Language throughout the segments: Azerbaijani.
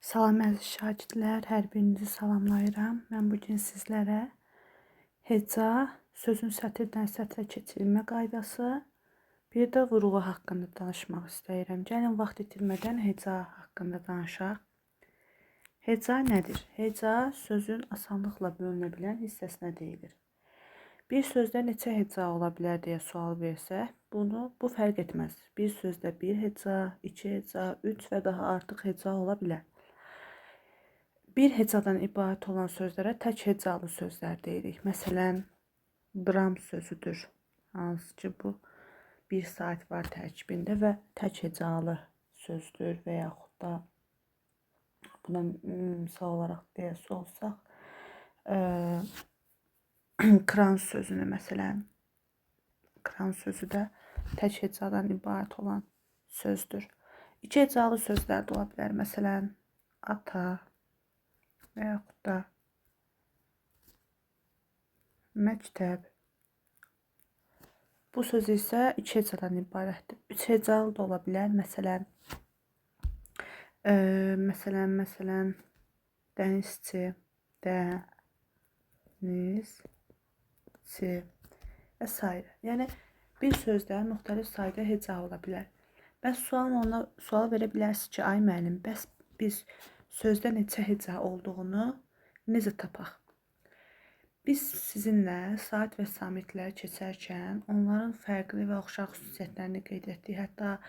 Salam əziz şagirdlər, hər birinizi salamlayıram. Mən bu gün sizlərə heca, sözün sətirdən sətrə keçirilmə qaydası, bir də vurğu haqqında danışmaq istəyirəm. Gəlin vaxt itirmədən heca haqqında danışaq. Heca nədir? Heca sözün asanlıqla bölünə bilən hissəsinə deyilir. Bir sözdə neçə heca ola bilər deyə sual versək, bu fərq etməz. Bir sözdə bir heca, iki heca, üç və daha artıq heca ola bilər. Bir hecadan ibarət olan sözlərə tək hecalı sözlər deyirik. Məsələn, dram sözüdür. Hansı ki, bu bir saat var tərkibində və tək hecalı sözdür və yaxud da buna misal olaraq deyəsi olsaq, kran sözünü məsələn, kran sözü də tək hecadan ibarət olan sözdür. İki hecalı sözlər də ola bilər. Məsələn, ata və yaxud da məktəb. Bu söz isə iki hecadan ibarətdir. Üç hecalı da ola bilər. Məsələn, məsələn, dənizçi, dənizçi və s. Yəni, bir sözdə müxtəlif sayda heca ola bilər. Bəs sual verə bilərsiniz ki, ay müəllim, bəs biz sözdə neçə heca olduğunu necə tapaq? Biz sizinlə saat və samitlər keçərkən onların fərqli və oxşar xüsusiyyətlərini qeyd etdik. Hətta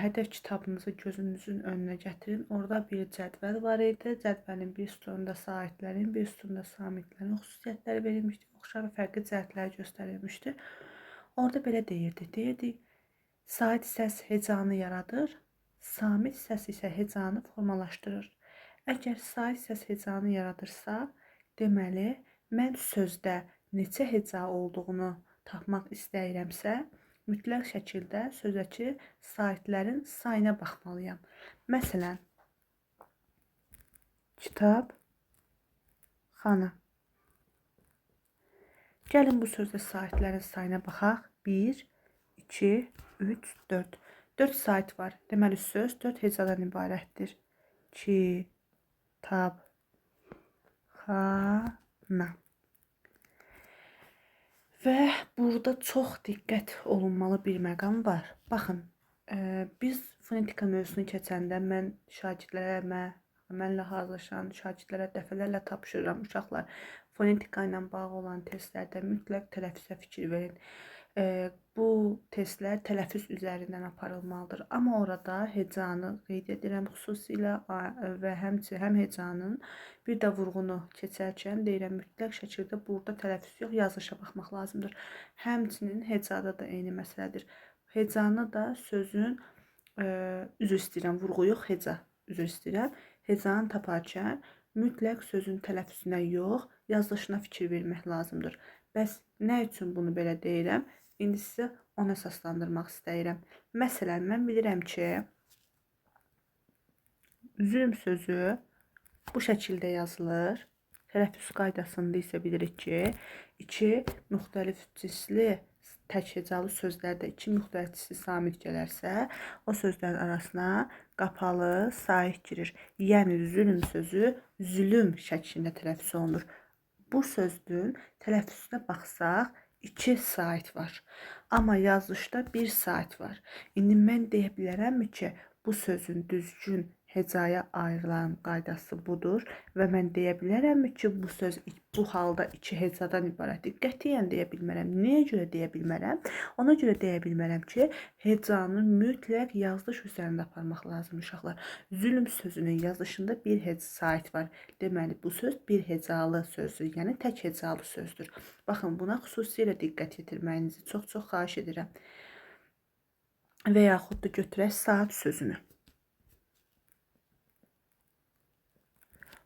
hədəf kitabınızı gözünüzün önünə gətirin. Orada bir cədvəl var idi. Cədvəlin bir sütununda saitlərin, bir sütununda samitlərin xüsusiyyətləri verilmişdi. Oxşar və fərqli cəhətləri göstərilmişdi. Orada belə deyirdi. Deyirdi, sait səs hecanı yaradır, samit səs isə hecanı formalaşdırır. Əgər sait səs hecanı yaradırsa, deməli, mən sözdə neçə heca olduğunu tapmaq istəyirəmsə, mütləq şəkildə sözdəki saitlərin sayına baxmalıyam. Məsələn, kitab, xana. Gəlin bu sözdə saitlərin sayına baxaq. 1, 2, 3, 4. 4 sait var. Deməli, söz 4 hecadan ibarətdir. Ki, tab, xana. Və burada çox diqqət olunmalı bir məqam var. Baxın, biz fonetika mövzusunu keçəndə mən şagirdlərə, mənlə hazırlaşan şagirdlərə dəfələrlə tapşırıram. Uşaqlar, fonetika ilə bağlı olan testlərdə mütləq tələffüzə fikir verin. Bu testlər tələffüz üzərindən aparılmalıdır. Amma orada hecanı qeyd edirəm xüsusilə və həm hecanın bir də vurğunu keçərkən deyirəm mütləq şəkildə burada tələffüz yox, yazılışa baxmaq lazımdır. Həmçinin hecada da eyni məsələdir. Hecanı da sözün, üzr istəyirəm, vurğu yox, heca, üzr istəyirəm. Hecanı taparkən mütləq sözün tələffüzünə yox, yazılışına fikir vermək lazımdır. Bəs nə üçün bunu belə deyirəm? İndi sizə onu əsaslandırmaq istəyirəm. Məsələn, mən bilirəm ki, zülm sözü bu şəkildə yazılır. Tələffüz qaydasında isə bilirik ki, iki müxtəlif cinsli tək hecalı sözlərdə iki müxtəlif cinsli samit gələrsə, o sözlərin arasına qapalı sait girir. Yəni, zülm sözü zülüm şəklində tələffüz olunur. Bu sözün tələffüzünə baxsaq, 2 sait var. Amma yazılışda 1 sait var. İndi mən deyə bilərəmmi ki, bu sözün düzgün hecaya ayrılan qaydası budur və mən deyə bilərəmmi ki, bu söz bu halda 2 hecadan ibarətdir? Qətiyyən deyə bilmərəm. Nəyə görə deyə bilmərəm? Ona görə deyə bilmərəm ki, hecanı mütləq yazılış üzərində aparmaq lazım uşaqlar. Zülm sözünün yazılışında bir sait var. Deməli, bu söz bir hecalı sözdür, yəni tək hecalı sözdür. Baxın, buna xüsusilə diqqət yetirməyinizi çox-çox xahiş edirəm. Və yaxud da götürək saat sözünü.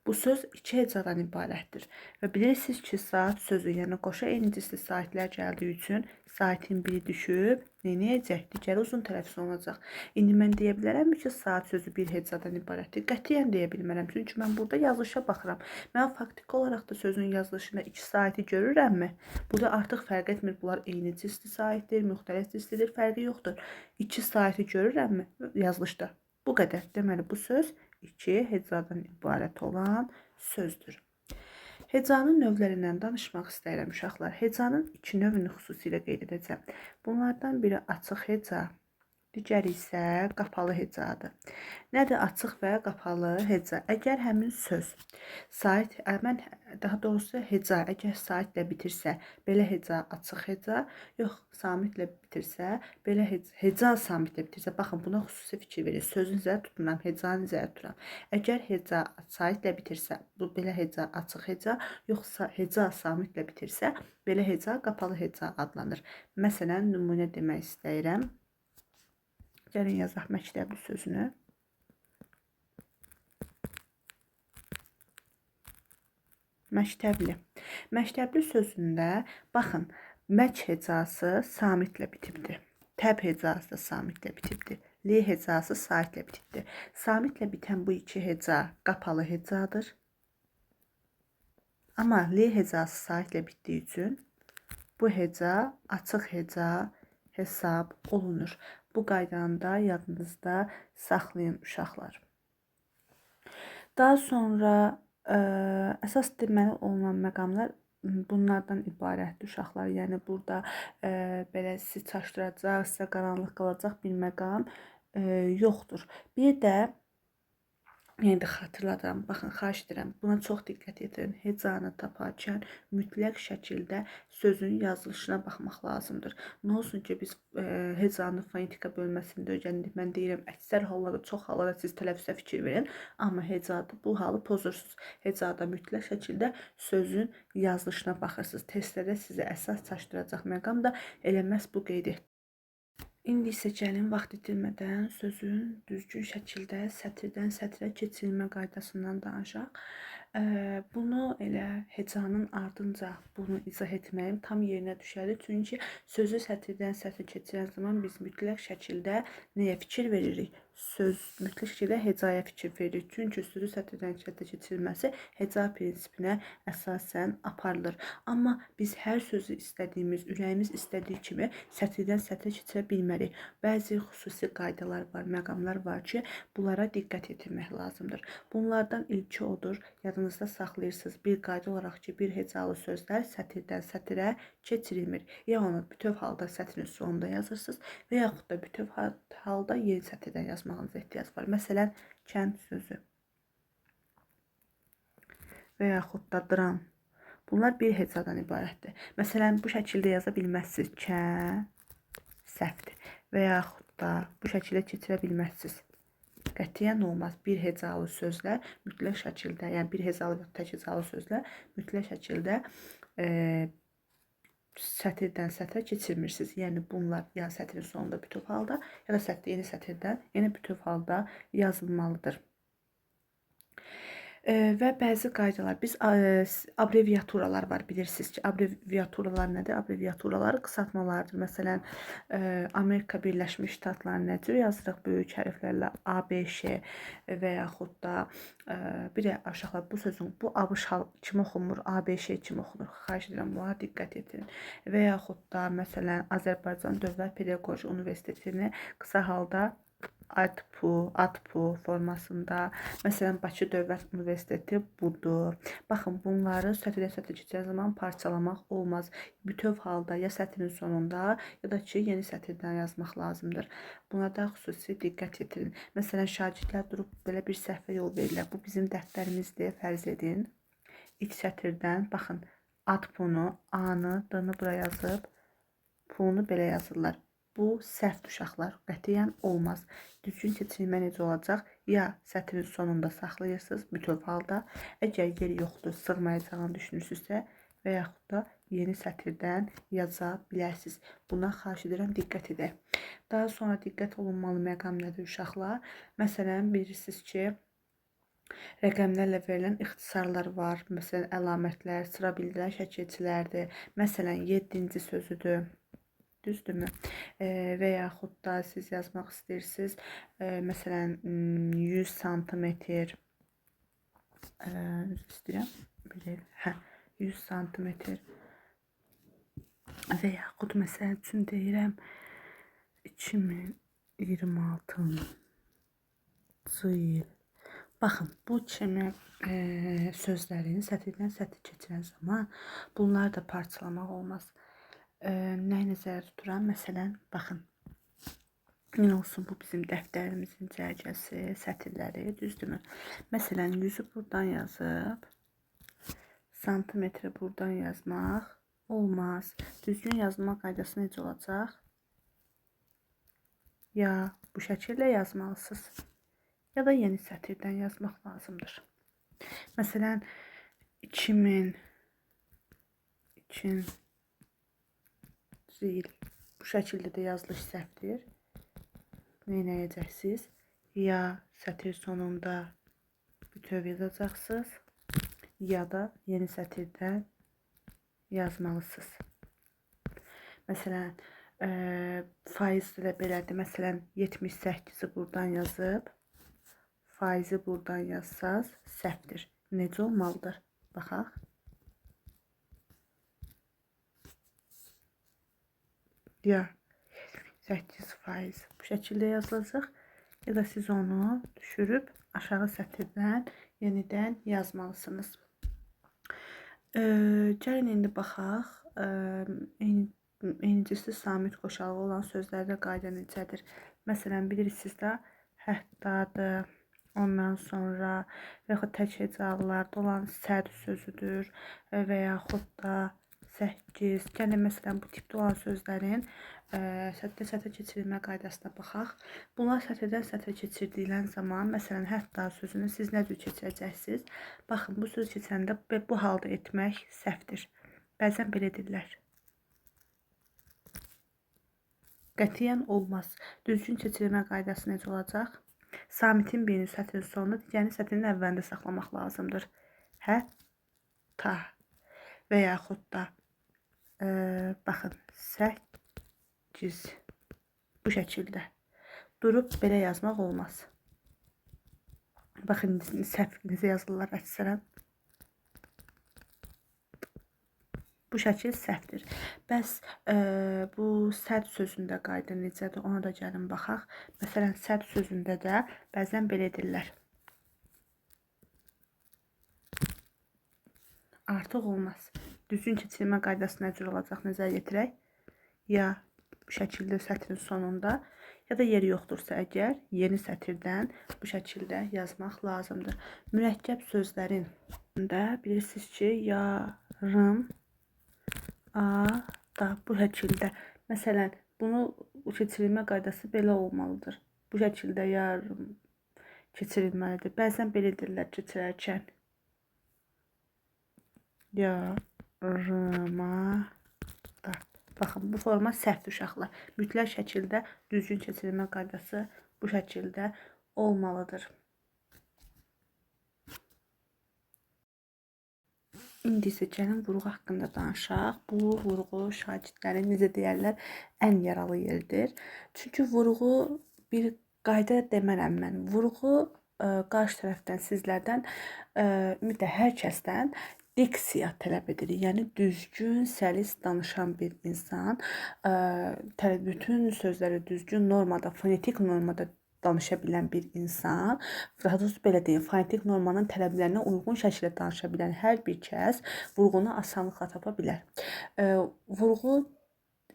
Bu söz iki hecadan ibarətdir və bilirsiniz ki, saat sözü, yəni qoşa eyni cinsli saitlər gəldiyi üçün saitin biri düşüb, nə edəcək? Digəri uzun tələffüz olunacaq. İndi mən deyə bilərəmmi ki, saat sözü bir hecadan ibarətdir? Qətiyyən deyə bilmərəm. Çünki mən burada yazılışa baxıram. Mən faktiki olaraq da sözün yazılışında 2 saiti görürəmmi? Burada artıq fərq etmir. Bunlar eyni cinsli saitdir, müxtəlif cinslidir, fərqi yoxdur. 2 saiti görürəmmi yazılışda? Bu qədər. Deməli, bu söz İki hecadan ibarət olan sözdür. Hecanın növlərindən danışmaq istəyirəm uşaqlar. Hecanın iki növünü xüsusilə qeyd edəcəm. Bunlardan biri açıq heca, digəri isə qapalı hecadır. Nədir açıq və qapalı heca? Əgər həmin söz sait, mən daha doğrusu heca, əgər saitlə bitirsə, belə heca açıq heca, yox, samitlə bitirsə, belə heca samitlə bitirsə, baxın buna xüsusi fikir verin. Sözün nəzərdə tutmuram, hecanı nəzərdə tuturam. Əgər heca saitlə bitirsə, bu belə heca açıq heca, yoxsa heca samitlə bitirsə, belə heca qapalı heca adlanır. Məsələn, nümunə demək istəyirəm. Gəlin yazaq məktəbli sözünü. Məktəbli. Məktəbli sözündə baxın, mək hecası samitlə bitibdir. Təb hecası da samitlə bitibdir. L hecası saitlə bitibdir. Samitlə bitən bu iki heca qapalı hecadır. Amma L hecası saitlə bitdiyi üçün bu heca açıq heca hesab olunur. Bu qaydanı da yadınızda saxlayın uşaqlar. Daha sonra əsas deməli olunan məqamlar bunlardan ibarətdir uşaqlar. Yəni burada belə sizi çaşdıracaq, sizə qaranlıq qalacaq bir məqam yoxdur. Bir də yəni də xatırladıram, baxın, xahiş edirəm, buna çox diqqət yetirin. Hecanı taparkən mütləq şəkildə sözün yazılışına baxmaq lazımdır. Nə olsun ki, biz hecanı fonetika bölməsində öyrəndik. Mən deyirəm, əksər hallarda, çox hallarda siz tələffüzə fikir verin, amma hecada bu halı pozursunuz. Hecada mütləq şəkildə sözün yazılışına baxırsınız. Testlərdə sizə əsas çaşdıracaq məqam da elə məhz bu qeyd etdim. İndi isə gəlin vaxt itirmədən sözün düzgün şəkildə sətirdən sətrə keçirilmə qaydasından danışaq. Bunu elə hecanın ardınca bunu izah etməyim tam yerinə düşəri. Çünki sözü sətirdən sətrə keçirən zaman biz mütləq şəkildə nəyə fikir veririk? Söz mütləq şəkildə hecaya fikir veririk. Çünki sözü sətirdən sətrə keçirilməsi heca prinsipinə əsasən aparılır. Amma biz hər sözü istədiyimiz, ürəyimiz istədiyi kimi sətirdən sətrə keçirə bilmərik. Bəzi xüsusi qaydalar var, məqamlar var ki, bunlara diqqət yetirmək lazımdır. Bunlardan ilki odur, yadınızda saxlayırsınız bir qayda olaraq ki, bir hecalı sözlər sətirdən sətrə keçirilmir. Ya onu bütöv halda sətrin sonunda yazırsınız və yaxud da bütöv halda yeni sətirdən yazmağınıza ehtiyac var. Məsələn, kənd sözü və yaxud da dram. Bunlar bir hecadan ibarətdir. Məsələn, bu şəkildə yaza bilməzsiniz. Kə səhvdir. Və yaxud da bu şəkildə keçirə bilməzsiniz. Qətiyyən olmaz. Bir hecalı sözlər mütləq şəkildə, yəni bir hecalı və tək hecalı sözlər mütləq şəkildə sətirdən sətrə keçirmirsiniz. Yəni bunlar ya sətrin sonunda bütöv halda, ya da yeni sətirdən yenə bütöv halda yazılmalıdır. Və bəzi qaydalar, biz abreviaturalar var, bilirsiniz ki, abreviaturalar nədir? Abreviaturalar qısaltmalardır. Məsələn, Amerika Birləşmiş Ştatları nə cür yazırıq böyük hərflərlə ABŞ və yaxud da bir də uşaqlar bu sözün, bu ABŞ kimi oxunmur, ABŞ kimi oxunur. Xahiş edirəm, buna diqqət yetirin. Və yaxud da, məsələn, Azərbaycan Dövlət Pedaqoji Universitetini qısa halda ADPU, ADPU formasında. Məsələn, Bakı Dövlət Universiteti budur. Baxın, bunları sətirdən sətrə keçirən zaman parçalamaq olmaz. Bütöv halda ya sətrin sonunda, ya da ki, yeni sətirdən yazmaq lazımdır. Buna da xüsusi diqqət yetirin. Məsələn, şagirdlər durub belə bir səhvə yol verirlər. Bu bizim dəftərimizdir, fərz edin. İlk sətirdən, baxın, ADPU-nu, A-nı, D-nı bura yazıb, P-nu belə yazırlar. Bu səhvdir uşaqlar, qətiyyən olmaz. Düzgün keçirilmə necə olacaq? Ya sətrin sonunda saxlayırsınız bütöv halda, əgər yeri yoxdur, sığmayacağını düşünürsünüzsə və yaxud da yeni sətirdən yaza bilərsiniz. Buna xahiş edirəm, diqqət edək. Daha sonra diqqət olunmalı məqam nədir uşaqlar? Məsələn, bilirsiniz ki, rəqəmlərlə verilən ixtisarlar var. Məsələn, əlamətlər, sıra bildirən şəkilçilərdir. Məsələn, 7-ci sözüdür. Düzdürmü? Və yaxud da siz yazmaq istəyirsiniz, məsələn, 100 santimetr, üzr istəyirəm, belə, hə, 100 santimetr və yaxud məsəl üçün deyirəm, 2026-cı il. Baxın, bu kimi sözlərin sətirdən sətir keçirən zaman bunları da parçalamaq olmaz. Nəyi nəzərdə tuturam? Məsələn, baxın. Yenə olsun bu bizim dəftərimizin cərgəsi, sətirləri, düzdürmü? Məsələn, 100-ü buradan yazıb, santimetri buradan yazmaq olmaz. Düzgün yazılma qaydası necə olacaq? Ya bu şəkildə yazmalısınız, ya da yeni sətirdən yazmaq lazımdır. Məsələn, 2000 ikinci il bu şəkildə də yazılış səhvdir. Nə edəcəksiniz? Ya sətir sonunda bütöv yazacaqsınız, ya da yeni sətirdən yazmalısınız. Məsələn, faiz də belədir. Məsələn, 78-i buradan yazıb, faizi buradan yazsaz səhvdir. Necə olmalıdır? Baxaq. Ya 8% bu şəkildə yazılacaq, ya da siz onu düşürüb aşağı sətirdən yenidən yazmalısınız. Gəlin indi baxaq. Eynicisi samit qoşalığı olan sözlərdə qayda necədir? Məsələn, bilirsiniz də həttadır, ondan sonra və yaxud tək hecalılarda olan səd sözüdür və yaxud da 8. Gəlin, məsələn, bu tipdə olan sözlərin sətirdən sətrə keçirilmə qaydasına baxaq. Bunlar sətirdən sətrə keçirdilən zaman, məsələn, hətta sözünü siz nə cür keçirəcəksiniz? Baxın, bu söz keçəndə bu halda etmək səhvdir. Bəzən belə edirlər. Qətiyyən olmaz. Düzgün keçirilmə qaydası necə olacaq? Samitin birini sətrin sonunda, digərini sətrin əvvəlində saxlamaq lazımdır. Hətta və yaxud da baxın, 8 bu şəkildə durub belə yazmaq olmaz. Baxın, səhv necə yazılırlar əksərən. Bu şəkil səhvdir. Bəs bu səd sözündə qayda necədir? Ona da gəlin baxaq. Məsələn, səd sözündə də bəzən belə edirlər. Artıq olmaz. Düzgün keçirilmə qaydası nə cür olacaq? Nəzər yetirək. Ya bu şəkildə sətrin sonunda, ya da yeri yoxdursa əgər, yeni sətirdən bu şəkildə yazmaq lazımdır. Mürəkkəb sözlərin də bilirsiniz ki, yarım, a, da bu şəkildə. Məsələn, bunu keçirilmə qaydası belə olmalıdır. Bu şəkildə yarım keçirilməlidir. Bəzən belə edirlər keçirərkən. Yarıma da. Baxın, bu forma səhvdir uşaqlar. Mütləq şəkildə düzgün keçirilmə qaydası bu şəkildə olmalıdır. İndi isə gəlin vurğu haqqında danışaq. Bu vurğu şagirdlərin, necə deyərlər, ən yaralı yeridir. Çünki vurğu bir qayda demərəm mən. Vurğu qarşı tərəfdən, sizlərdən, ümumiyyətlə hər kəsdən diksiya tələb edilir. Yəni düzgün, səlis danışan bir insan bütün sözləri düzgün normada, fonetik normada danışa bilən bir insan, daha doğrusu belə deyim, fonetik normanın tələblərinə uyğun şəkildə danışa bilən hər bir kəs vurğunu asanlıqla tapa bilər. Vurğu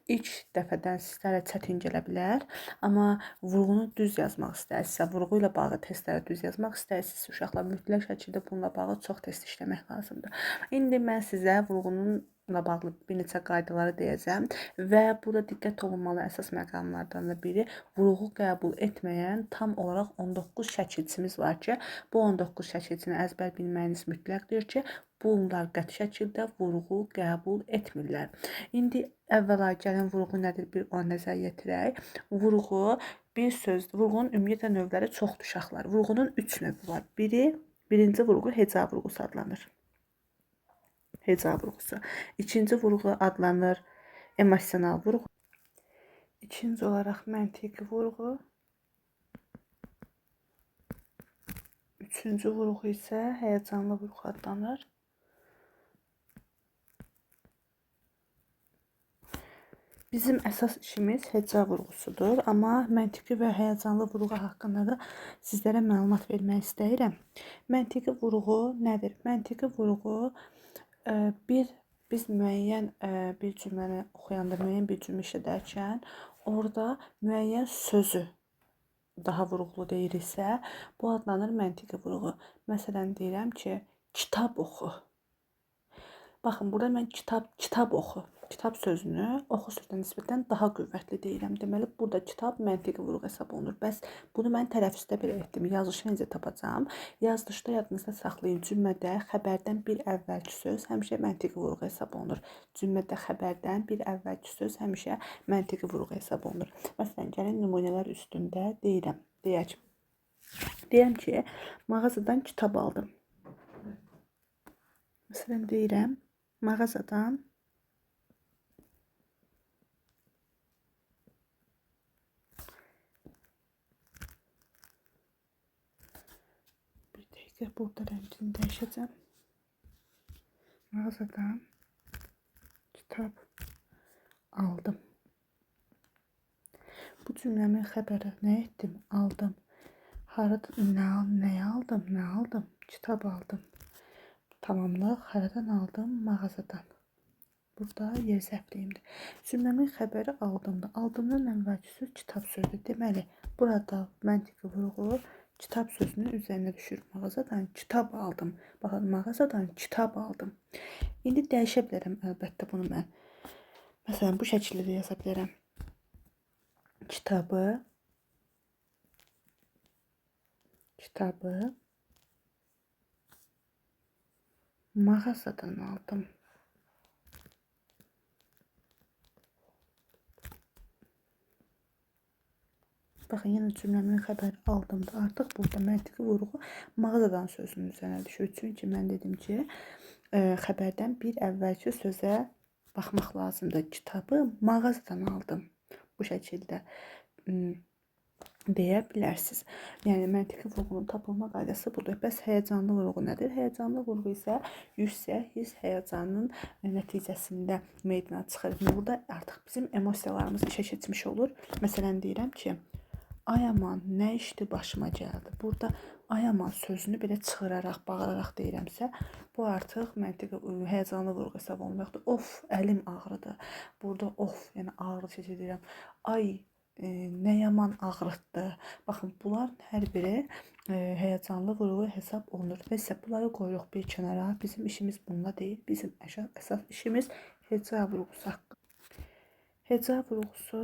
ilk dəfədən sizlərə çətin gələ bilər, amma vurğunu düz yazmaq istəyirsinizsə, vurğu ilə bağlı testləri düz yazmaq istəyirsinizsə, uşaqlar mütləq şəkildə bununla bağlı çox test işləmək lazımdır. İndi mən sizə vurğununla bağlı bir neçə qaydaları deyəcəm və burada diqqət olunmalı əsas məqamlardan da biri vurğu qəbul etməyən tam olaraq 19 şəkilçimiz var ki, bu 19 şəkilçini əzbər bilməyiniz mütləqdir ki, bunlar qəti şəkildə vurğu qəbul etmirlər. İndi əvvəla gəlin vurğu nədir bir ona nəzər yetirək. Vurğu bir söz, vurğunun ümumiyyətlə növləri çoxdur uşaqlar. Vurğunun 3 növü var. Birinci vurğu heca vurğusu adlanır. Heca vurğusu. İkinci vurğu adlanır emosional vurğu. İkinci olaraq məntiqi vurğu. Üçüncü vurğu isə həyəcanlı vurğu adlanır. Bizim əsas işimiz heca vurğusudur, amma məntiqi və həyəcanlı vurğu haqqında da sizlərə məlumat vermək istəyirəm. Məntiqi vurğu nədir? Məntiqi vurğu biz müəyyən bir cümləni oxuyanda, müəyyən bir cümlə işlədərkən orada müəyyən sözü daha vurğulu deyiriksə, bu adlanır məntiqi vurğu. Məsələn, deyirəm ki, kitab oxu. Baxın, burada mən kitab oxu. Kitab sözünü oxu sözünə nisbətən daha qüvvətli deyirəm. Deməli, burada kitab məntiqi vurğu hesab olunur. Bəs bunu mən tələffüzdə belə etdim. Yazılışı necə tapacağam? Yazılışda yadınızda saxlayın. Cümlədə xəbərdən bir əvvəlki söz həmişə məntiqi vurğu hesab olunur. Cümlədə xəbərdən bir əvvəlki söz həmişə məntiqi vurğu hesab olunur. Məsələn, gəlin nümunələr üstündə deyirəm. Deyək. Deyirəm ki, mağazadan kitab aldım. Məsələn, deyirəm, mağazadan bir dəqiqə, burada rəngini dəyişəcəm. Mağazadan kitab aldım. Bu cümləmin xəbəri nə etdim? Aldım. Harada, nə aldım? Nə aldım? Kitab aldım. Tamamlıq. Haradan aldım? Mağazadan. Burada yer səhvliyimdir. Cümləmin xəbəri aldımdır. Aldımdan əvvəlki söz kitab sözüdür. Deməli, burada məntiqi vurğu kitab sözünün üzərinə düşür. Mağazadan kitab aldım. Baxın, mağazadan kitab aldım. İndi dəyişə bilərəm əlbəttə bunu mən. Məsələn, bu şəkildə də yaza bilərəm. Kitabı mağazadan aldım. Baxın, yenə cümləmin xəbəri aldımda. Artıq burada məntiqi vurğu mağazadan sözünün üzərinə düşür. Çünki mən dedim ki, xəbərdən bir əvvəlki sözə baxmaq lazımdır. Kitabı mağazadan aldım. Bu şəkildə deyə bilərsiniz. Yəni, məntiqi vurğunun tapılma qaydası budur. Bəs həyəcanlı vurğu nədir? Həyəcanlı vurğu isə yüksək hiss həyəcanın nəticəsində meydana çıxır. Burada artıq bizim emosiyalarımız işə keçmiş olur. Məsələn, deyirəm ki, ay aman, nə işdi başıma gəldi. Burada ay aman sözünü belə çığıraraq, bağıraraq deyirəmsə, bu artıq məntiqi həyəcanlı vurğu hesab olunur. Yaxud da of, əlim ağrıdı. Burada of, yəni ağrı səsi deyirəm. Ay, nə yaman ağrıtdı. Baxın, bunların hər biri həyəcanlı vurğu hesab olunur. Nəsə, bunları qoyuruq bir kənara. Bizim işimiz bununla deyil. Bizim əsas işimiz heca vurğusu haqqında. Heca vurğusu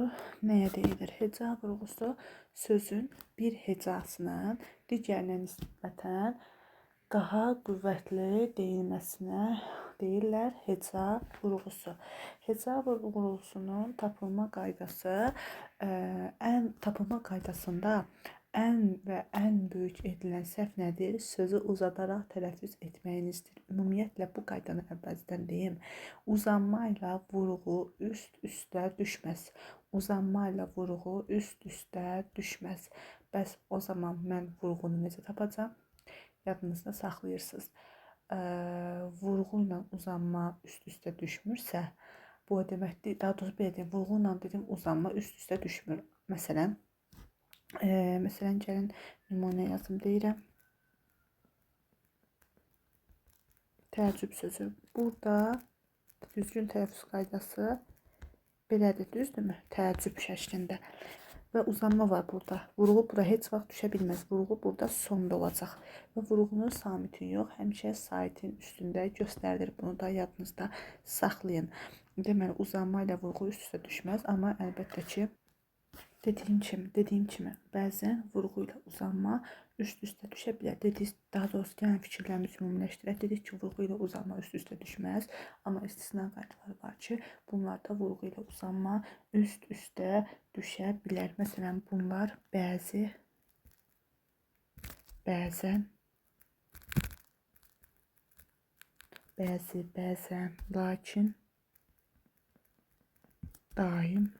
nəyə deyilir? Heca vurğusu sözün bir hecasının digərinə nisbətən daha qüvvətli deyilməsinə deyirlər heca vurğusu. Heca vurğusunun tapılma qaydası, tapılma qaydasında ən və ən böyük edilən səhv nədir? Sözü uzadaraq tələffüz etməyinizdir. Ümumiyyətlə, bu qaydanı əvvəlcədən deyim. Uzanma ilə vurğu üst-üstə düşməz. Uzanma ilə vurğu üst-üstə düşməz. Bəs o zaman mən vurğunu necə tapacağam? Yadınızda saxlayırsınız. Vurğu ilə uzanma üst-üstə düşmürsə, bu o deməkdir, daha doğrusu belə deyim, vurğu ilə dedim uzanma üst-üstə düşmür. Məsələn, gəlin nümunə yazım deyirəm. Təəccüb sözü. Burada düzgün tələffüz qaydası belədir, düzdürmü? Təəccüb şəklində. Və uzanma var burada. Vurğu bura heç vaxt düşə bilməz. Vurğu burada sonda olacaq. Və vurğunu samitin yox, həmişə saitin üstündə göstərilir. Bunu da yadınızda saxlayın. Deməli, uzanma ilə vurğu üst-üstə düşməz. Amma əlbəttə ki, dediyim kimi, bəzən vurğu ilə uzanma üst-üstə düşə bilər. Dedik, daha doğrusu, gəlin fikirlərimizi ümumiləşdirək. Dedik ki, vurğu ilə uzanma üst-üstə düşməz. Amma istisna qaydaları var ki, bunlarda vurğu ilə uzanma üst-üstə düşə bilər. Məsələn, bunlar bəzi, bəzən, bəzi, bəzən, lakin, daim,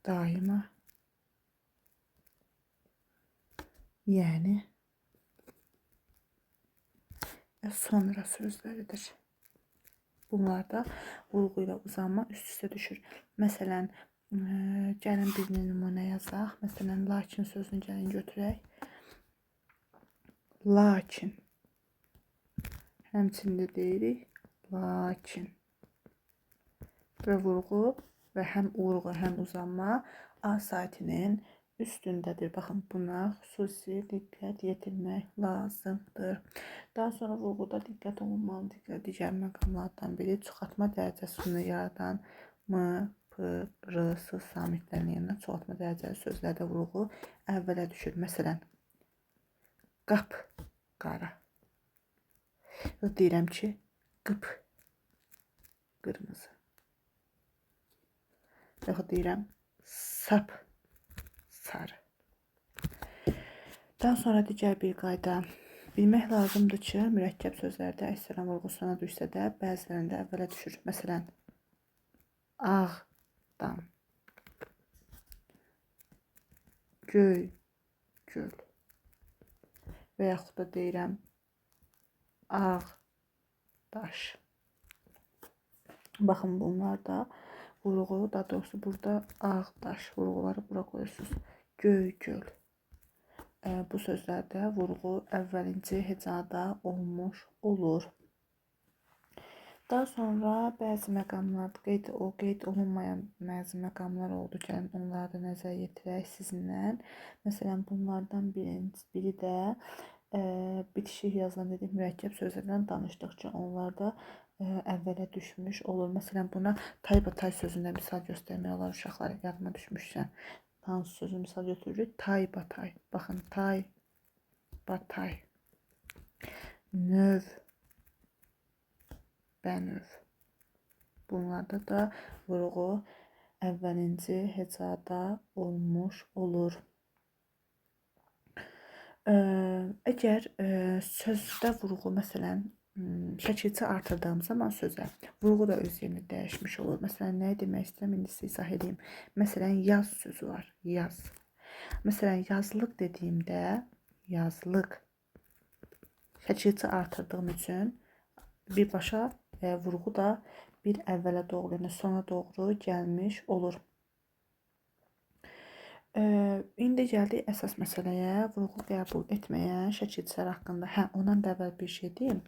daima, yəni və sonra sözləridir. Bunlarda vurğu ilə uzanma üst-üstə düşür. Məsələn, gəlin birini nümunə yazaq. Məsələn, lakin sözünü gəlin götürək. Lakin. Həmçinin də deyirik lakin. Və vurğu və həm vurğu, həm uzanma A saitinin üstündədir. Baxın, buna xüsusi diqqət yetirmək lazımdır. Daha sonra vurğuda diqqət olunmalı digər məqamlardan biri çoxaltma dərəcəsini yaradan M, P, R, S samitlərinin yanına çoxaltma dərəcəli sözlərdə vurğu əvvələ düşür. Məsələn, qap qara. Deyirəm ki, qıp qırmızı. Yaxud deyirəm sap sarı. Daha sonra digər bir qayda. Bilmək lazımdır ki, mürəkkəb sözlərdə əksərən vurğu sona düşsə də, bəzilərində əvvələ düşür. Məsələn, ağdam, göy, göl və yaxud da deyirəm ağdaş. Baxın, bunlar da vurğu, daha doğrusu burada ağdaş vurğuları bura qoyursunuz. Göy, göl. Bu sözlərdə vurğu əvvəlinci hecada olmuş olur. Daha sonra bəzi məqamlar, qeyd olunmayan bəzi məqamlar oldu. Gəlin onları da nəzər yetirək sizinlə. Məsələn, bunlardan biri də bitişik yazılan dedik mürəkkəb sözlərdən danışdıqca onlar da əvvələ düşmüş olur. Məsələn, buna taybatay sözündə misal göstərmək olar uşaqlar. Yadıma düşmüşsə, hansı sözü misal götürürük? Taybatay. Baxın, taybatay. Növ, bənöv. Bunlarda da vurğu əvvəlinci hecada olmuş olur. Əgər sözdə vurğu, məsələn, şəkilçi artırdığım zaman sözə vurğu da öz yerini dəyişmiş olur. Məsələn, nə demək istəyirəm, indi sizə izah edeyim. Məsələn, yaz sözü var. Yaz. Məsələn, yazlıq dediyimdə yazlıq şəkilçi artırdığım üçün birbaşa vurğu da bir əvvələ doğru, yəni sona doğru gəlmiş olur. İndi gəldik əsas məsələyə, vurğu qəbul etməyən şəkilçilər haqqında. Hə, ondan da əvvəl bir şey deyim.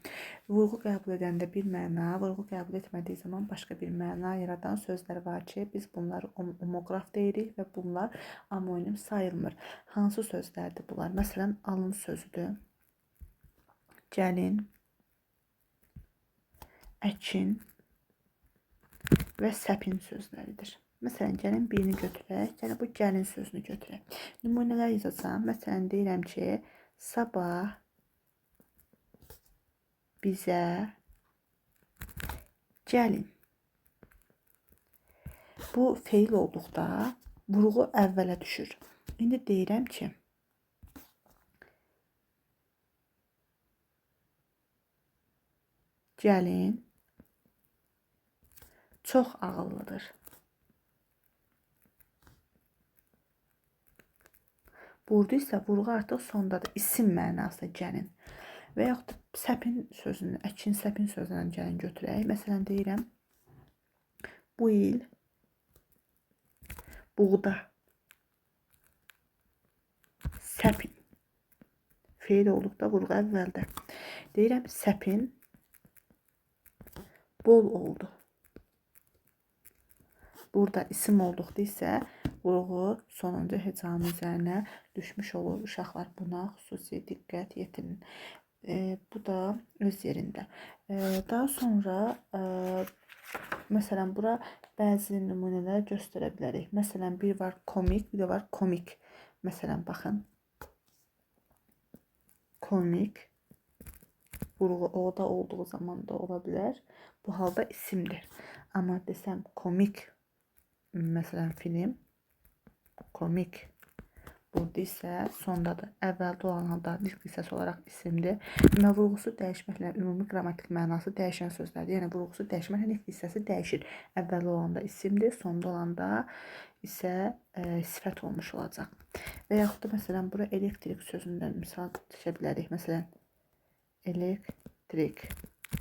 Vurğu qəbul edəndə bir məna, vurğu qəbul etmədiyi zaman başqa bir məna yaradan sözlər var ki, biz bunları omoqraf deyirik və bunlar amonim sayılmır. Hansı sözlərdir bunlar? Məsələn, alın sözüdür, gəlin, əkin və səpin sözləridir. Məsələn, gəlin birini götürək. Gəlin bu gəlin sözünü götürək. Nümunələr yazacağam. Məsələn, deyirəm ki, sabah bizə gəlin. Bu feil olduqda vurğu əvvələ düşür. İndi deyirəm ki, gəlin çox ağıllıdır. Burada isə vurğu artıq sondadır. İsim mənasında gəlin. Və yaxud da səpin sözünü, əkin səpin sözündən gəlin götürək. Məsələn, deyirəm, bu il buğda səpin. Feil olduqda vurğu əvvəldə. Deyirəm, səpin bol oldu. Burada isim olduqda isə vurğu sonuncu hecanın üzərinə düşmüş olur. Uşaqlar, buna xüsusi diqqət yetirin. Bu da öz yerində. Daha sonra məsələn, bura bəzi nümunələr göstərə bilərik. Məsələn, bir var komik, bir də var komik. Məsələn, baxın. Komik vurğu orada olduğu zaman da ola bilər. Bu halda isimdir. Amma desəm komik, məsələn, film, komik. Burada isə sondadır. Əvvəldə olan halda nitq hissəsi olaraq isimdir. Demək, vurğusu dəyişməklə ümumi qrammatik mənası dəyişən sözlərdir. Yəni, vurğusu dəyişməklə nitq hissəsi dəyişir. Əvvəldə olanda isimdir, sonda olanda isə sifət olmuş olacaq. Və yaxud da, məsələn, bura elektrik sözündən misal çəkə bilərik. Məsələn, elektrik.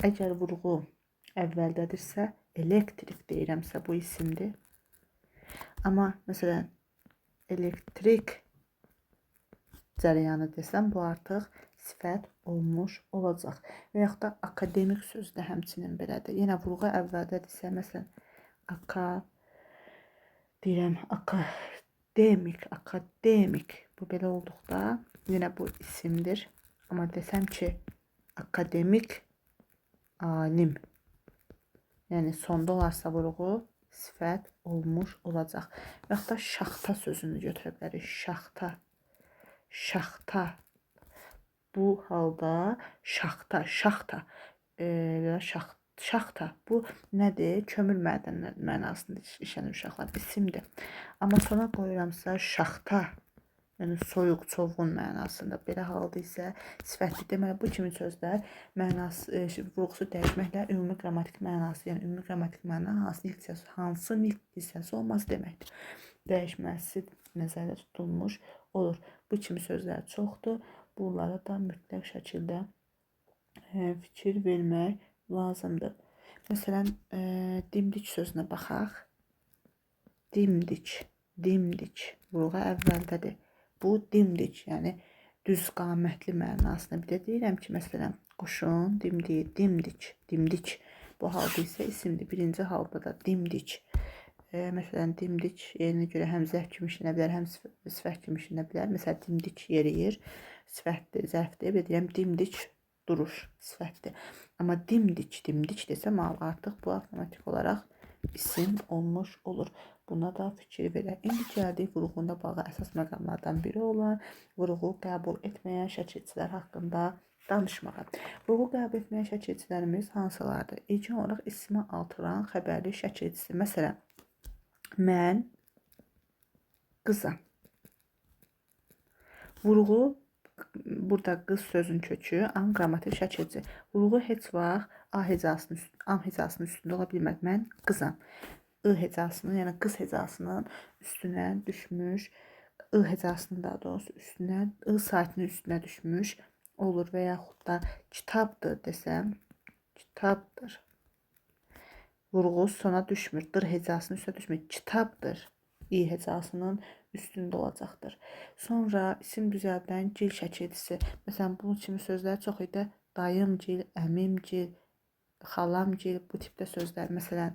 Əgər vurğu Əvvəldədirsə, elektrik deyirəmsə bu isimdir. Amma məsələn, elektrik cərəyanı desəm, bu artıq sifət olmuş olacaq. Və yaxud da akademik sözü də həmçinin belədir. Yenə vurğu əvvəldədirsə, məsələn, deyirəm, akademik, akademik. Bu belə olduqda yenə bu isimdir. Amma desəm ki, akademik alim. Yəni sonda olarsa vurğu sifət olmuş olacaq. Və yaxud da şaxta sözünü götürə bilərik. Şaxta. Şaxta. Bu halda şaxta, şaxta, şaxta. Bu nədir? Kömür mədəni mənasında işlənir uşaqlar. İsimdir. Amma sona qoyuramsa şaxta, yəni soyuq, çovğun mənasında. Belə halda isə sifətdir. Deməli, bu kimi sözlər mənası, vurğusu dəyişməklə ümumi qrammatik mənası, yəni ümumi qrammatik məna hansı nitq hissəsi olması deməkdir. Dəyişməsi nəzərdə tutulmuş olur. Bu kimi sözlər çoxdur. Bunlara da mütləq şəkildə fikir vermək lazımdır. Məsələn, dimdik sözünə baxaq. Dimdik, dimdik. Vurğu əvvəldədir. Bu dimdik, yəni düz qamətli mənasında. Bir də deyirəm ki, məsələn, quşun dimdiyi, dimdik, dimdik. Bu halda isə isimdir. Birinci halda da dimdik. Məsələn, dimdik yerinə görə həm zərf kimi işlənə bilər, həm sifət kimi işlənə bilər. Məsələn, dimdik yeriyir, sifətdir, zərfdir. Bir deyirəm, dimdik duruş, sifətdir. Amma dimdik, dimdik desəm, artıq bu avtomatik olaraq isim olmuş olur. Buna da fikir verək. İndi gəldik vurğunda bağlı əsas məqamlardan biri olan vurğu qəbul etməyən şəkilçilər haqqında danışmağa. Vurğu qəbul etməyən şəkilçilərimiz hansılardır? İlkin olaraq ismi artıran xəbərli şəkilçisi. Məsələn, mən qızam. Vurğu burada qız sözün kökü an qrammatik şəkilçi. Vurğu heç vaxt A hecasının, an hecasının üstündə ola bilməz. Mən qızam. I hecasının, yəni qız hecasının üstünə düşmüş, I hecasının daha doğrusu üstünə, I saatinin üstünə düşmüş olur və yaxud da kitabdır desəm, kitabdır. Vurğu sona düşmür. Dır hecasının üstünə düşmür. Kitabdır. İ hecasının üstündə olacaqdır. Sonra isim düzəldən gil şəkilçisi. Məsələn, bunun kimi sözlər çox idi. Dayımgil, əmimgil, xalamgil, bu tipdə sözlər. Məsələn,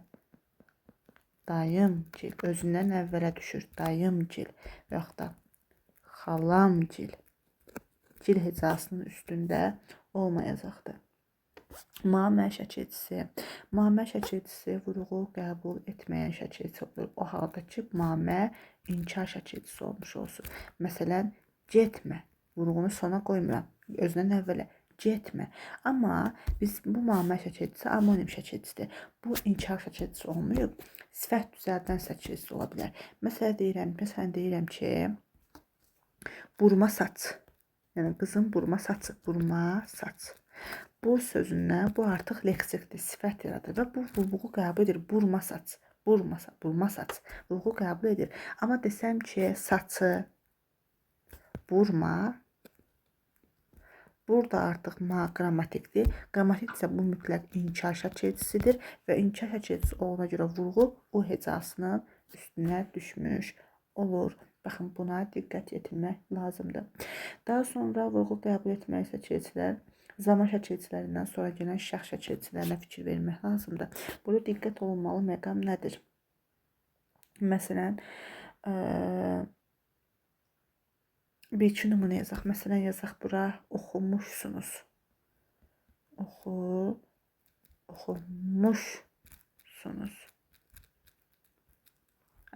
dayımgil özündən əvvələ düşür. Dayımgil və yaxud da xalamgil. Gil hecasının üstündə olmayacaqdır. Mamə şəkilçisi. Mamə şəkilçisi vurğu qəbul etməyən şəkilçisi olur. O halda ki, mamə inkar şəkilçisi olmuş olsun. Məsələn, getmə. Vurğunu sona qoymuram. Özündən əvvələ getmə. Amma biz bu mamə şəkilçisi amonim şəkilçisidir. Bu inkar şəkilçisi olmayıb. Sifət düzəldən şəkilçisi ola bilər. Məsələn deyirəm ki, burma saç. Yəni qızın burma saçı, burma saç. Bu sözündən bu artıq leksikdir, sifət yaradır və bu vurğu qəbul edir. Burma saç, burma saç, burma saç vurğu qəbul edir. Amma desəm ki, saçı burma, burada artıq ma qrammatikdir. Qrammatik isə bu mütləq inkar şəkilçisidir və inkar şəkilçisi olduğuna görə vurğu o hecasının üstünə düşmüş olur. Baxın, buna diqqət yetirmək lazımdır. Daha sonra vurğu qəbul etməyə şəkilçilər zaman şəkilçilərindən sonra gələn şəxs şəkilçilərinə fikir vermək lazımdır. Burada diqqət olunmalı məqam nədir? Məsələn, bir iki nümunə yazaq. Məsələn, yazaq bura oxumuşsunuz. Oxumuşsunuz.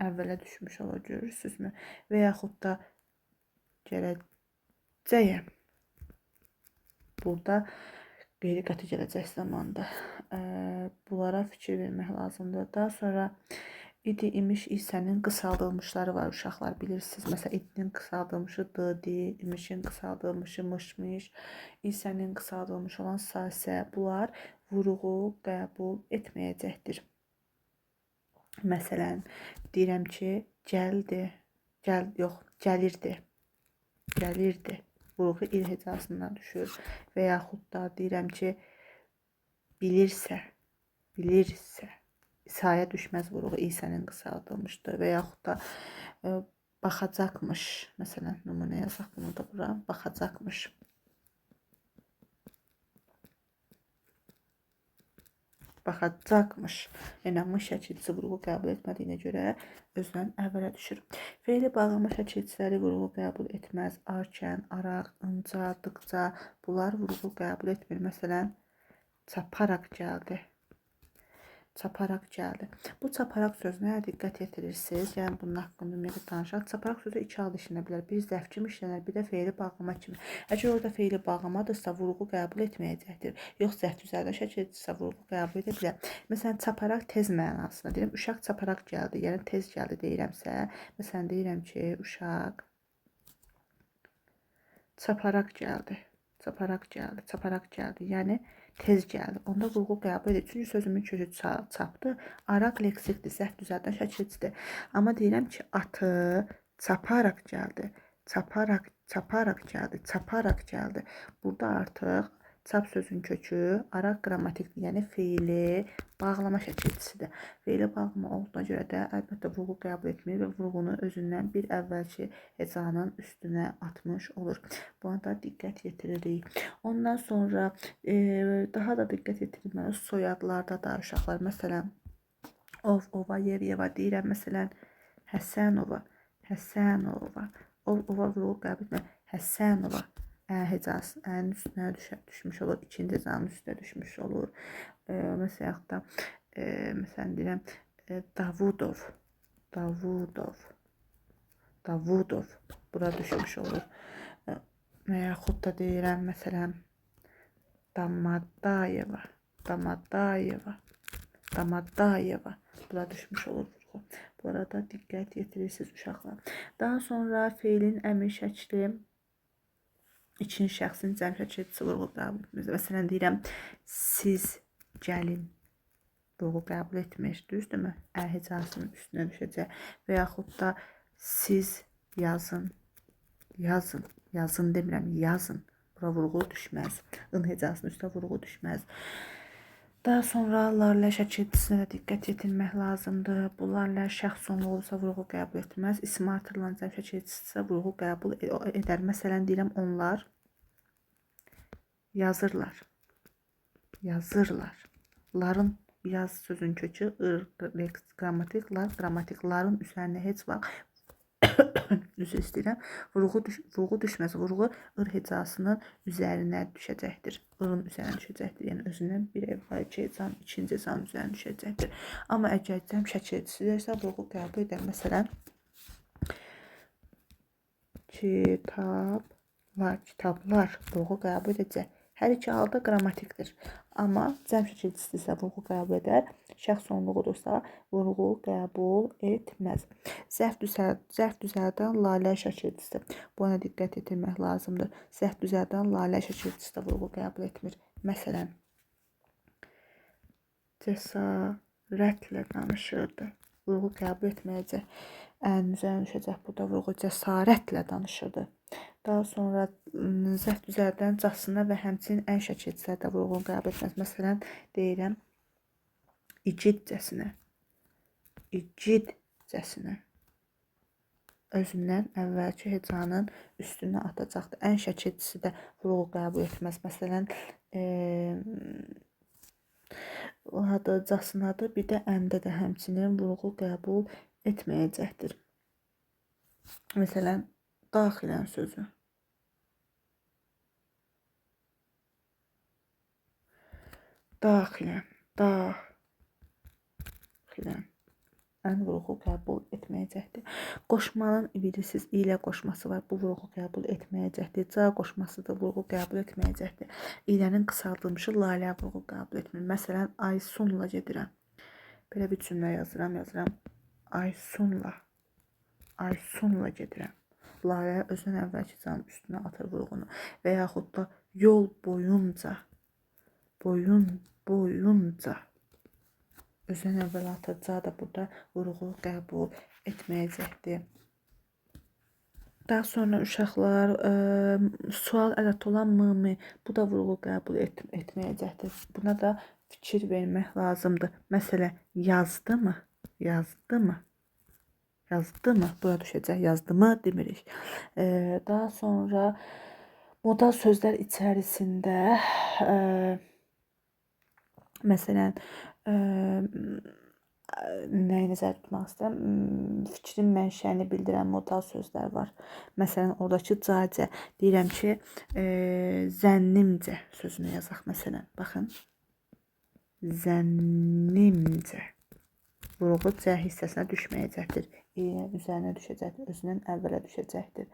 Əvvələ düşmüş olur, görürsünüzmü? Və yaxud da gələcəyəm. Burada qeyri-qəti gələcək zamanda. Bunlara fikir vermək lazımdır. Daha sonra idi, imiş, isənin qısaldılmışları var uşaqlar, bilirsiniz. Məsələn, idinin qısaldılmışı d, di, imişin qısaldılmışı mışmış, isənin qısaldılmışı olan sasə. Bunlar vurğu qəbul etməyəcəkdir. Məsələn, deyirəm ki, gəldi, gəlirdi, gəlirdi. Vurğu il hecasından düşür. Və yaxud da deyirəm ki, bilirsə, Bilirsə. İsaya düşməz vurğu İsənin qısaldılmışdır və yaxud da baxacaqmış. Məsələn, nümunə yazaq bunu da bura. Baxacaqmış. Baxacaqmış. Yəni, m şəkilçisi vurğu qəbul etmədiyinə görə özündən əvvələ düşür. Feili bağlama şəkilçiləri vurğu qəbul etməz. Arkən, araq, ınca, dıqca bunlar vurğu qəbul etmir. Məsələn, çaparaq gəldi. Çaparaq gəldi. Bu çaparaq sözünə diqqət yetirirsiniz. Yəni bunun haqqında ümumiyyətlə danışaq. Çaparaq sözü iki halda işlənə bilər. Bir zərf kimi işlənər, bir də feili bağlama kimi. Əgər orada feili bağlamadırsa, vurğu qəbul etməyəcəkdir. Yox, zərf düzəldən şəkildirsə, vurğu qəbul edə bilər. Məsələn, çaparaq tez mənasında deyirəm. Uşaq çaparaq gəldi, yəni tez gəldi deyirəmsə, məsələn, deyirəm ki, uşaq çaparaq gəldi. Çaparaq gəldi, çaparaq gəldi. Yəni tez gəldi. Onda vurğu qəbul edir. Çünki sözümün kökü çapdı. Araq leksikdir, zərf düzəldən şəkilçidir. Amma deyirəm ki, atı çaparaq gəldi. Çaparaq, çaparaq gəldi, çaparaq gəldi. Burada artıq çap sözün kökü araq qrammatikdir, yəni feili bağlama şəkilçisidir. Feili bağlama olduğuna görə də əlbəttə vurğu qəbul etmir və vurğunu özündən bir əvvəlki hecanın üstünə atmış olur. Buna da diqqət yetiririk. Ondan sonra daha da diqqət yetirilməli soyadlarda da uşaqlar. Məsələn, ov, ova, yev, yeva deyirəm. Məsələn, Həsənova, Həsənova, ov, ova vurğu qəbul etmir. Həsənova. Ə hecası, ənin üstünə düşmüş olur, ikinci hecanın üstünə düşmüş olur. Məsələn, da, məsələn deyirəm, Davudov, Davudov, Davudov bura düşmüş olur. Və yaxud da deyirəm, məsələn, Damadayeva, Damadayeva, Damadayeva bura düşmüş olur. Bu arada diqqət yetirirsiniz uşaqlar. Daha sonra feilin əmir şəkli ikinci şəxsin cəm şəkilçisi vurğu qəbul etmir. Məsələn, deyirəm, siz gəlin. Vurğu qəbul etmir. Düzdürmü? Ə hecasının üstünə düşəcək. Və yaxud da siz yazın. Yazın. Yazın demirəm, yazın. Bura vurğu düşməz. In hecasının üstünə vurğu düşməz. Daha sonra larlə şəkilçisinə də diqqət yetirmək lazımdır. Bu larlə şəxs sonlu olsa vurğu qəbul etməz. İsim artırılan cəm şəkilçisi isə vurğu qəbul edər. Məsələn, deyirəm, onlar yazırlar. Yazırlar. Ların yaz sözün kökü ır, qrammatik, lar, qrammatik. Ların üzərinə heç vaxt üzr istəyirəm. Vurğu düşməz. Vurğu ır hecasının üzərinə düşəcəkdir. Irın üzərinə düşəcəkdir. Yəni özündən bir əvvəlki hecanın, ikinci hecanın üzərinə düşəcəkdir. Amma əgər cəm şəkilçisidirsə vurğu qəbul edər. Məsələn, kitablar, kitablar vurğu qəbul edəcək. Hər iki halda qrammatikdir. Amma cəm şəkilçisi isə vurğu qəbul edər. Şəxs sonluğudursa vurğu qəbul etməz. Zərf düzəldən lalə şəkilçisi. Buna diqqət yetirmək lazımdır. Zərf düzəldən lalə şəkilçisi də vurğu qəbul etmir. Məsələn, cəsarətlə danışırdı. Vurğu qəbul etməyəcək. Ənin üzərinə düşəcək. Burada vurğu cəsarətlə danışırdı. Daha sonra zərf düzəldən casına və həmçinin ən şəkilçiləri də vurğunu qəbul etməz. Məsələn, deyirəm, igidcəsinə, igidcəsinə özündən əvvəlki hecanın üstünə atacaqdır. Ən şəkilçisi də vurğu qəbul etməz. Məsələn, casınadır, bir də əndə də həmçinin vurğu qəbul etməyəcəkdir. Məsələn, daxilən sözü. Daxilən, daxilən. Ən vurğu qəbul etməyəcəkdir. Qoşmanın bilirsiniz, ilə qoşması var. Bu vurğu qəbul etməyəcəkdir. Ca qoşması da vurğu qəbul etməyəcəkdir. İlənin qısaldılmışı lalə vurğu qəbul etmir. Məsələn, Aysunla gedirəm. Belə bir cümlə yazıram. Aysunla. Aysunla gedirəm. Lalə özünün əvvəlki canın üstünə atır vurğunu. Və yaxud da yol boyunca. Boyunca. Özünün əvvəl atacağı da burada vurğu qəbul etməyəcəkdir. Daha sonra uşaqlar sual ədəti olan m, bu da vurğu qəbul etməyəcəkdir. Buna da fikir vermək lazımdır. Məsələn, yazdı mı? Yazdı mı? Yazdı mı? Bura düşəcək. Yazdı mı demirik. Daha sonra modal sözlər içərisində məsələn, nəyi nəzərdə tutmaq istəyirəm? Fikrin mənşəyini bildirən modal sözlər var. Məsələn, oradakı cacə. Deyirəm ki, zənnimcə sözünü yazaq məsələn. Baxın. Zənnimcə. Vurğu C hissəsinə düşməyəcəkdir. Üzərinə düşəcəkdir. Özündən əvvələ düşəcəkdir.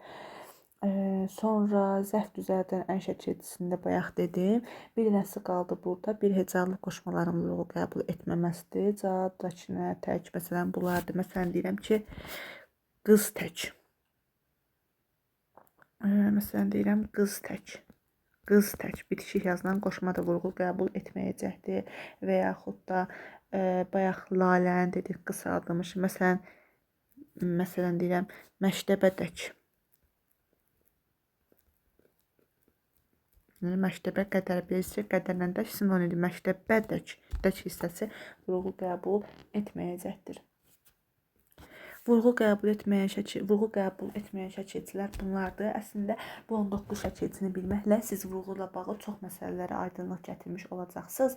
Sonra zərf düzəldən ən şəkilçisində bayaq dedim. Bir dənəsi qaldı burada. Bir hecalı qoşmaların vurğu qəbul etməməsidir. Ca, dakinə, tək, məsələn, bunlardır. Məsələn, deyirəm ki, qız tək. Məsələn, deyirəm, qız tək. Qız tək. Bitişik yazılan qoşma da vurğu qəbul etməyəcəkdir. Və yaxud da bayaq laləni dedik, qısaldılmış. Məsələn deyirəm, məktəbədək. Yəni, məktəbə qədər bilirsiniz, qədərlə də sinonimdir. Məktəbədək, dək hissəsi vurğu qəbul etməyəcəkdir. Vurğu qəbul etməyən şəkilçilər bunlardır. Əslində bu 19 şəkilçini bilməklə siz vurğuyla bağlı çox məsələlərə aydınlıq gətirmiş olacaqsınız.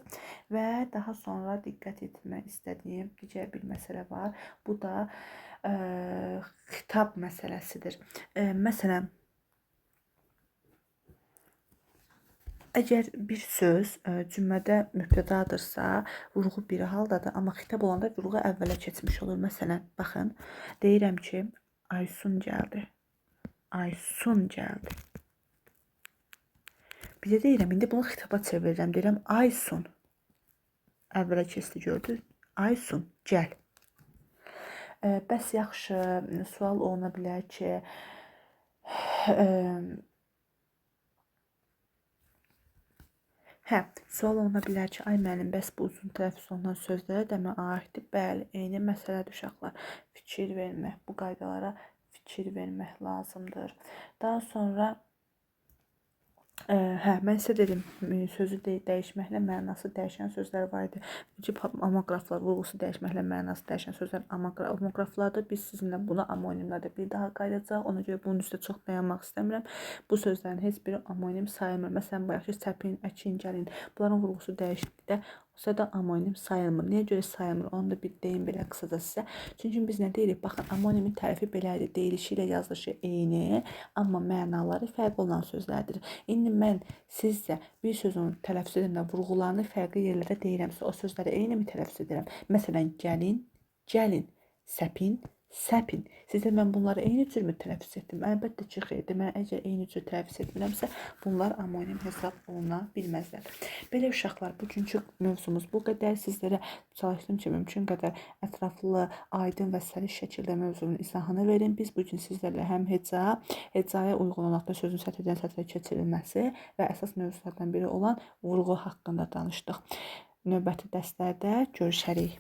Və daha sonra diqqət etmək istədiyim digər bir məsələ var. Bu da xitab məsələsidir. Məsələn, əgər bir söz cümlədə mübtədadırsa, vurğu bir haldadır, amma xitab olanda vurğu əvvələ keçmiş olur. Məsələn, baxın, deyirəm ki, Aysun gəldi. Aysun gəldi. Bir də deyirəm, indi bunu xitaba çevirirəm. Deyirəm, Aysun. Əvvələ keçdi, gördünüz. Aysun, gəl. Bəs yaxşı, sual oluna bilər ki, sual oluna bilər ki, ay müəllim, bəs bu uzun tələffüz olunan sözlərə də mi aiddir? Bəli, eyni məsələdir uşaqlar. Fikir vermək, bu qaydalara fikir vermək lazımdır. Daha sonra, mən sizə dedim, sözü dəyişməklə mənası dəyişən sözlər var idi. Homoqraflar, vurğusu dəyişməklə mənası dəyişən sözlər homoqraflardır. Biz sizinlə buna amonimlərdə bir daha qayıdacaq. Ona görə bunun üstə çox dayanmaq istəmirəm. Bu sözlərin heç biri amonim sayılmır. Məsələn, bayaq ki, səpin, əkin, gəlin. Bunların vurğusu dəyişdikdə olsa da amonim sayılmır. Niyə görə sayılmır? Onu da bir deyim belə qısaca sizə. Çünki biz nə deyirik? Baxın, amonimin tərifi belə idi. Deyilişi ilə yazılışı eyni, amma mənaları fərqli olan sözlərdir. İndi mən sizcə bir sözün tələffüz edəndə vurğularını fərqli yerlərdə deyirəmsə, o sözləri eyni mi tələffüz edirəm? Məsələn, gəlin, gəlin, səpin, səpin. Sizə mən bunları eyni cür mü tələffüz etdim? Əlbəttə ki, xeyr. Deməli, əgər eyni cür tələffüz etmirəmsə, bunlar amonim hesab oluna bilməzlər. Belə uşaqlar, bugünkü mövzumuz bu qədər. Sizlərə çalışdım ki, mümkün qədər ətraflı, aydın və səlis şəkildə mövzunun izahını verim. Biz bugün sizlərlə həm heca, hecaya uyğun olaraq da sözün sətirdən sətrə keçirilməsi və əsas mövzulardan biri olan vurğu haqqında danışdıq. Növbəti dərslərdə görüşərik.